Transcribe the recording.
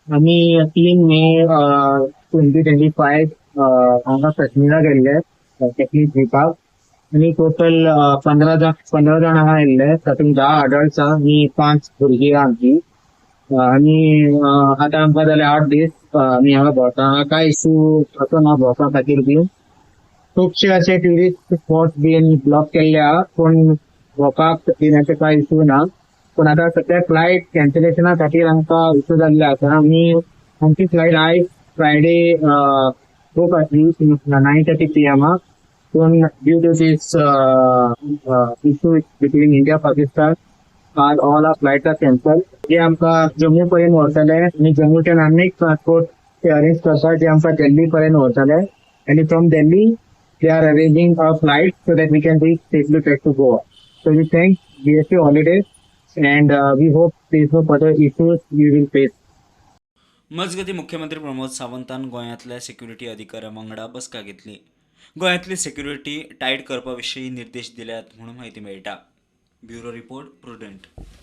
आमी 3 मे 2025 हांगा काश्मीरा गेल्ले कॅथलिक द्वीपाक आनी टोटल 15 जाण, 15 जाण हांगा येयल्ले. तातूंत 10 अडल्ट्स आहा आनी पांच भुरगीं आहा आमची. आनी आतां आमकां जाले 8 दीस आमी हांगा भोंवता. हांगा कांय इशू असो ना भोंवपा खातीर बीन. खुबशे अशे ट्युरिस्ट स्पॉट्स बीन ब्लॉक केल्ले आहा, पूण भोंवपाक बीन अशें कांय इशू ना. पूण आतां सद्या फ्लायट कॅन्सलेशना खातीर आमकां इशू जाल्ले आसा. आमी आमची फ्लायट आयज फ्रायडे बूक आसली 9:30 पीएमाक, पूण due to this issue between India Pakistan, आज all our flights are cancel. जे आमकां जम्मू पर्यंत व्हरतले आनी जम्मूच्यान आनीक ट्रान्सपोर्ट ते अरेंज करतात जे आमकां दिल्ली पर्यंत व्हरतले आनी from Delhi they are arranging a flight so that we can reach safely back to Goa. So we thank GSP Holidays and we hope there is no further issues we will face. मजगतीं, मुख्यमंत्री प्रमोद सावंतान गोंयांतल्या security अधिकाऱ्यां वांगडा बसका घेतली. गोंयांतली security tight करपा विशीं निर्देश दिल्यात म्हणून म्हायती मेळटा. Bureau report, prudent.